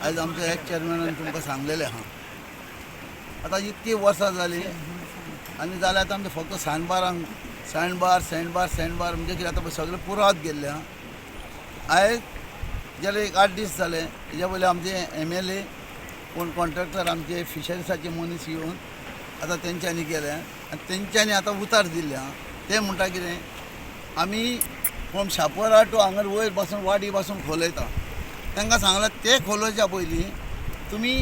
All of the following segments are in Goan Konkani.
आयज आमच्या एक्स चेअरमॅनान तुमकां सांगलेलें आहा. आतां इतकीं वर्सां जालीं आनी जाल्यार आतां आमचें फक्त सांडबारांक सँडबार सँडबार सँडबार म्हणजे कितें, आतां पळय सगळें पुरात गेल्लें आहा. आयज गेले एक 8 दीस जाले, हेज्या पयलीं आमचे एमएलए कोण कॉन्ट्रॅक्टर आमचे फिशरीजाचे मनीस येवन आतां तेंच्यांनी गेले आनी तेंच्यांनी आतां उतार दिल्लें आहा. ते म्हणटा कितें, आमी फ्रोम शापोरा टू हांगर वयर पासून वाडी पासून खोलयता. तांकां सांगलां ते खोलोवच्या पयलीं तुमी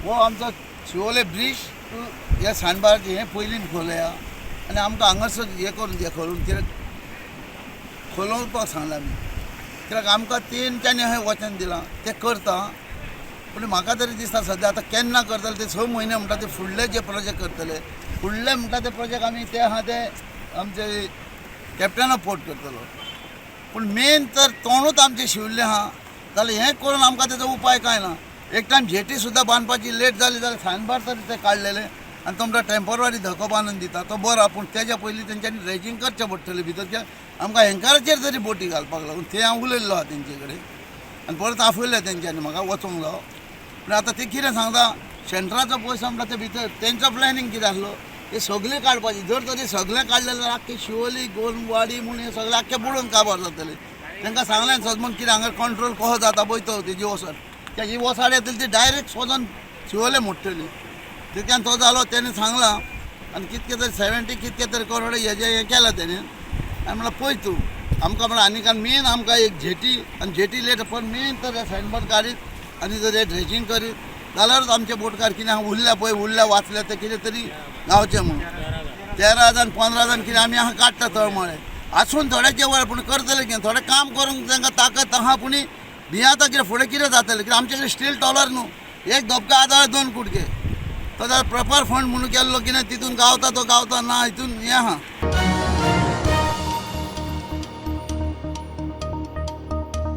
हो आमचो शिवोले ब्रीज टू ह्या सांडबाराचें हें पयलीं खोलया आनी आमकां हांगासर हें करून दिया, खोलून कित्याक खोलोवपाक सांगलां आमी, कित्याक आमकां तेंच्यांनी अहें वचन दिलां तें करता. पूण म्हाका तरी दिसता सद्या आतां केन्ना करतले ते 6 म्हयने म्हणटा ते फुडले जे प्रोजेक्ट करतले, फुडले म्हणटा ते प्रोजेक्ट आमी ते आहा ते आमचे कॅप्टन ऑफ पोर्ट करतलो. पूण मेन तर तोंडूच आमचें शिवल्लें आहा, जाल्यार हें करून आमकां तेजो उपाय कांय ना. एक टायम जेटी सुद्दां बांदपाची लेट जाली जाल्यार सांडबार तरी ते काडलेले आनी तो म्हणटा टेंपररी धको बांदून दिता तो बरो, पूण तेज्या पयलीं तेंच्यांनी ड्रेजींग करचें पडटलें भितर, कित्याक आमकां एंकराचेर तरी बोटी घालपाक लागून ते हांव उलयल्लो आहा तेंचे कडेन आनी परत आपयलें तेंच्यांनी म्हाका वचोंक जावो. पूण आतां ते कितें सांगता, सेंट्राचो पयसो म्हणटा ते भितर तेंचो प्लॅनिंग कितें आसलो ते सगळें काडपाचें. जर तरी सगळें काडलें जाल्यार आख्खें शिवोली गोलवाडी म्हूण हें सगळें आख्खें बुडोवन काबार जातलें. तांकां सांगलें सजमन कितें हांगा कंट्रोल कसो जाता पळय तो तेजी वसाड, कित्याक ही वसाड येतली ती डायरेक्ट सोदून शिवोले मोडटली. तितक्यान तो जालो तेणें सांगलां आनी कितके तरी 70 कितके तरी करोड हेजें हें केलां तेणें. आनी म्हणल्यार पळय तूं आमकां म्हणल्यार आनी कांय मेन आमकां एक जेटी आनी जेटी लेट, पण मेन तर हे सँडबार काडीत आनी जर हे ड्रेजींग करीत जाल्यारूच आमचे बोटकार कितें आहा उरल्या पळय, उरल्या वाचल्या ते कितें तरी गावचें म्हणून. 13 जाण 15 जाण कितें आमी आहा काडटा तळमळे आसून थोड्याचे वयर, पूण करतले कितें, थोडें काम करूंक तांकां ताकत आहा, पूण भियाता कितें फुडें कितें जातलें, कित्याक आमचे कडेन स्टील टॉलर न्हू, एक धपको आहा जाल्यार 2 कुडके, तो जाल्यार प्रॉपर फंड म्हणून केल्लो कितें तितून गावता तो गावता ना हितून हें आहा.